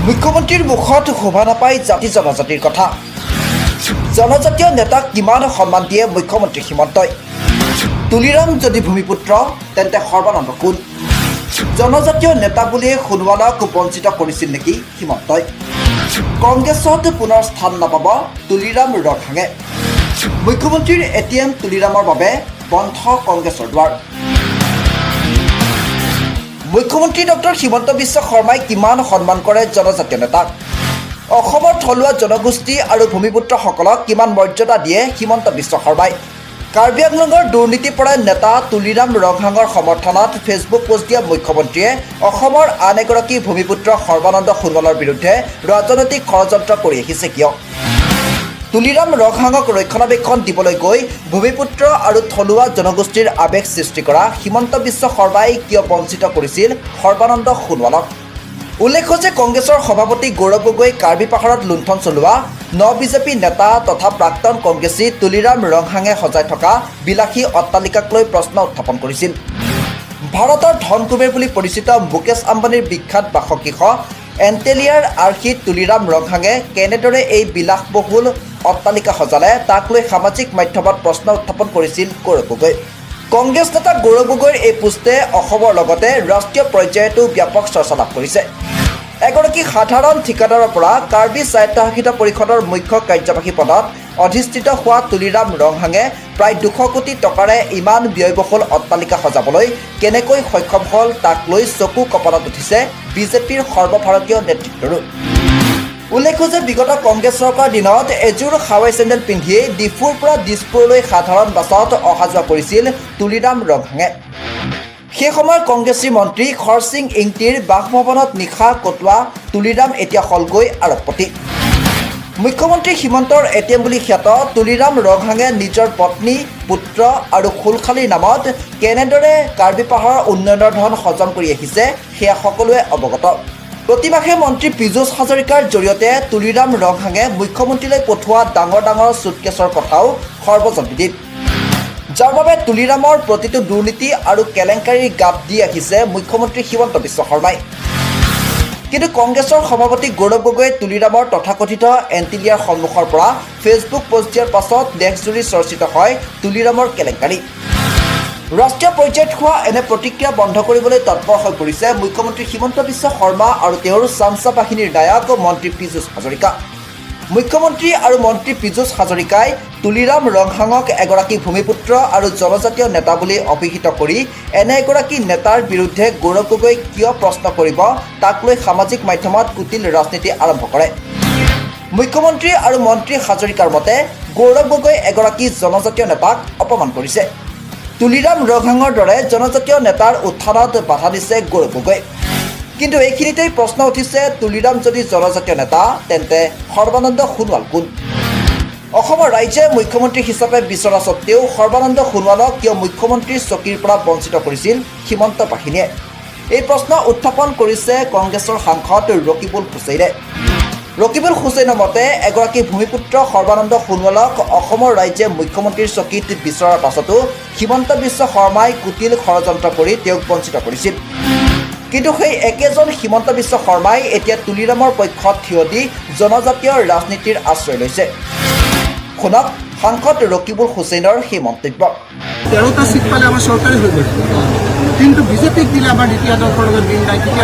মুখ্যমন্ত্ৰীৰ মুখত শোভা নাপায় জাতি জনজাতিৰ কথা। জনজাতীয় নেতাক কিমান সন্মান দিয়ে মুখ্যমন্ত্ৰী হিমন্তই? তুলিৰাম যদি ভূমিপুত্ৰ, তেন্তে সৰ্বানন্দ কোন? জনজাতীয় নেতা বুলিয়ে সোণোৱালক বঞ্চিত কৰিছিল নেকি হিমন্তই? কংগ্ৰেছত পুনৰ স্থান নাপাব তুলিৰাম ৰংহাঙে। মুখ্যমন্ত্ৰীৰ এটিএম তুলিৰামৰ বাবে বন্ধ কংগ্ৰেছৰ দুৱাৰ। মুখ্যমন্ত্ৰী ডক্টৰ হিমন্ত বিশ্ব শৰ্মাই কিমান সন্মান কৰে জনজাতীয় নেতাক? অসমৰ থলুৱা জনগোষ্ঠী আৰু ভূমিপুত্ৰসকলক কিমান মৰ্যাদা দিয়ে হিমন্ত বিশ্ব শৰ্মাই? কাৰ্বি আংলঙৰ দুৰ্নীতিপৰায়ণ নেতা তুলিৰাম ৰংহাঙৰ সমৰ্থনত ফেচবুক পোষ্ট দিয়া মুখ্যমন্ত্ৰীয়ে অসমৰ আন এগৰাকী ভূমিপুত্ৰ সৰ্বানন্দ সোণোৱালৰ বিৰুদ্ধে ৰাজনৈতিক ষড়যন্ত্ৰ কৰি আহিছে কিয়? তুলিৰাম ৰংহাঙক ৰক্ষণাবেক্ষণ দিবলৈ গৈ ভূমিপুত্ৰ আৰু থলুৱা জনগোষ্ঠীৰ আৱেগ সৃষ্টি কৰা হিমন্ত বিশ্ব শৰ্মাই কিয় বঞ্চিত কৰিছিল সৰ্বানন্দ সোণোৱালক? উল্লেখ্য যে কংগ্ৰেছৰ সভাপতি গৌৰৱ গগৈ কাৰ্বি পাহাৰত লুণ্ঠন চলোৱা ন বিজেপি নেতা তথা প্ৰাক্তন কংগ্ৰেছী তুলিৰাম ৰংহাঙে সজাই থকা বিলাসী অট্টালিকাক লৈ প্ৰশ্ন উত্থাপন কৰিছিল। ভাৰতৰ ধনকুবেৰ বুলি পৰিচিত মুকেশ আম্বানীৰ বিখ্যাত বাসগৃহ এণ্টেলিয়াৰ আৰ্হিত তুলিৰাম ৰংহাঙে কেনেদৰে এই বিলাসবহুল অট্টালিকা সজালে, তাক লৈ সামাজিক মাধ্যমত প্ৰশ্ন উত্থাপন কৰিছিল গৌৰৱ গগৈ। কংগ্ৰেছ নেতা গৌৰৱ গগৈৰ এই পোষ্টে অসমৰ লগতে ৰাষ্ট্ৰীয় পৰ্যায়তো ব্যাপক চৰ্চা লাভ কৰিছে। এগৰাকী সাধাৰণ ঠিকাদাৰৰ পৰা কাৰ্বি স্বায়ত্তশাসিত পৰিষদৰ মুখ্য কাৰ্যবাহী পদত অধিষ্ঠিত হোৱা তুলিৰাম ৰংহাঙে প্ৰায় 200 কোটি টকাৰে ইমান ব্যয়বহুল অট্টালিকা সজাবলৈ কেনেকৈ সক্ষম হ'ল, তাক লৈ চকু কপালত উঠিছে বিজেপিৰ সৰ্বভাৰতীয় নেতৃত্বৰো। উল্লেখ্য যে বিগত কংগ্ৰেছ চৰকাৰৰ দিনত এযোৰ হাৱাই চেণ্ডেল পিন্ধিয়েই ডিফুৰ পৰা দিছপুৰলৈ সাধাৰণ বাছত অহা যোৱা কৰিছিল তুলিৰাম ৰংহাঙে। সেই সময়ত কংগ্ৰেছী মন্ত্ৰী হৰসিং ইংতিৰ বাসভৱনত নিশা কটোৱা তুলিৰাম এতিয়া হ'লগৈ আৰবপতি। মুখ্যমন্ত্ৰী হিমন্তৰ এটিএম বুলি খ্যাত তুলিৰাম ৰংহাঙে নিজৰ পত্নী, পুত্ৰ আৰু খুলশালীৰ নামত কেনেদৰে কাৰ্বি পাহাৰৰ উন্নয়নৰ ধন হজম কৰি আহিছে, সেয়া সকলোৱে অৱগত। প্ৰতিমাহে মন্ত্ৰী পীযুষ হাজৰিকাৰ জৰিয়তে তুলিৰাম ৰংহাঙে মুখ্যমন্ত্ৰীলৈ পঠোৱা ডাঙৰ ডাঙৰ চুটকেছৰ কথাও সৰ্বজনবিদিত। যাৰ বাবে তুলিৰামৰ প্ৰতিটো দুৰ্নীতি আৰু কেলেংকাৰীৰ গাপ দি আহিছে মুখ্যমন্ত্ৰী হিমন্ত বিশ্ব শৰ্মাই। কিন্তু কংগ্ৰেছৰ সভাপতি গৌৰৱ গগৈয়ে তুলিৰামৰ তথাকথিত এণ্টিলিয়াৰ সন্মুখৰ পৰা ফেচবুক পোষ্ট দিয়াৰ পাছত দেশজুৰি চৰ্চিত হয় তুলিৰামৰ কেলেংকাৰী। ৰাষ্ট্ৰীয় পৰ্যায়ত হোৱা এনে প্ৰতিক্ৰিয়া বন্ধ কৰিবলৈ তৎপৰ হৈ পৰিছে মুখ্যমন্ত্ৰী হিমন্ত বিশ্ব শৰ্মা আৰু তেওঁৰ চামচা বাহিনীৰ নায়ক মন্ত্ৰী পীযুষ হাজৰিকা। মুখ্যমন্ত্ৰী আৰু মন্ত্ৰী পীযুষ হাজৰিকাই তুলিৰাম ৰংহাঙক এগৰাকী ভূমিপুত্ৰ আৰু জনজাতীয় নেতা বুলি অভিহিত কৰি এনে এগৰাকী নেতাৰ বিৰুদ্ধে গৌৰৱ গগৈয়ে কিয় প্ৰশ্ন কৰিব, তাক লৈ সামাজিক মাধ্যমত কুটিল ৰাজনীতি আৰম্ভ কৰে। মুখ্যমন্ত্ৰী আৰু মন্ত্ৰী হাজৰিকাৰ মতে গৌৰৱ গগৈ এগৰাকী জনজাতীয় নেতাক অপমান কৰিছে। তুলিৰাম ৰংহাঙৰ দৰে জনজাতীয় নেতাৰ উত্থানত বাধা দিছে গৌৰৱ গগৈ। কিন্তু এইখিনিতেই প্ৰশ্ন উঠিছে, তুলিৰাম যদি জনজাতীয় নেতা, তেন্তে সৰ্বানন্দ সোণোৱাল কোন? অসমৰ ৰাইজে মুখ্যমন্ত্ৰী হিচাপে বিচৰা স্বত্তেও সৰ্বানন্দ সোণোৱালক কিয় মুখ্যমন্ত্ৰীৰ চকীৰ পৰা বঞ্চিত কৰিছিল হিমন্ত বাহিনীয়ে? এই প্ৰশ্ন উত্থাপন কৰিছে কংগ্ৰেছৰ সাংসদ ৰকিবুল হুছেইনে। ৰকিবুল হুছেইনৰ মতে এগৰাকী ভূমিপুত্ৰ সৰ্বানন্দ সোণোৱালক অসমৰ ৰাইজে মুখ্যমন্ত্ৰীৰ চকীত বিচৰাৰ পাছতো হিমন্ত বিশ্ব শৰ্মাই কুটিল ষড়যন্ত্ৰ কৰি তেওঁক বঞ্চিত কৰিছিল। কিন্তু সেই একেজন হিমন্ত বিশ্ব শৰ্মাই এতিয়া তুলিৰামৰ পক্ষত থিয় দি জনজাতীয় ৰাজনীতিৰ আশ্ৰয় লৈছে। শুনক সাংসদ ৰকিবুল হুছেইনৰ সেই মন্তব্য। 13টা চিট পালে আমাৰ চৰকাৰে হৈ গ'ল। কিন্তু বিজেপিক দিলে আমাৰ নীতি আদৰ্শৰ লগত মিল নাই তেতিয়া।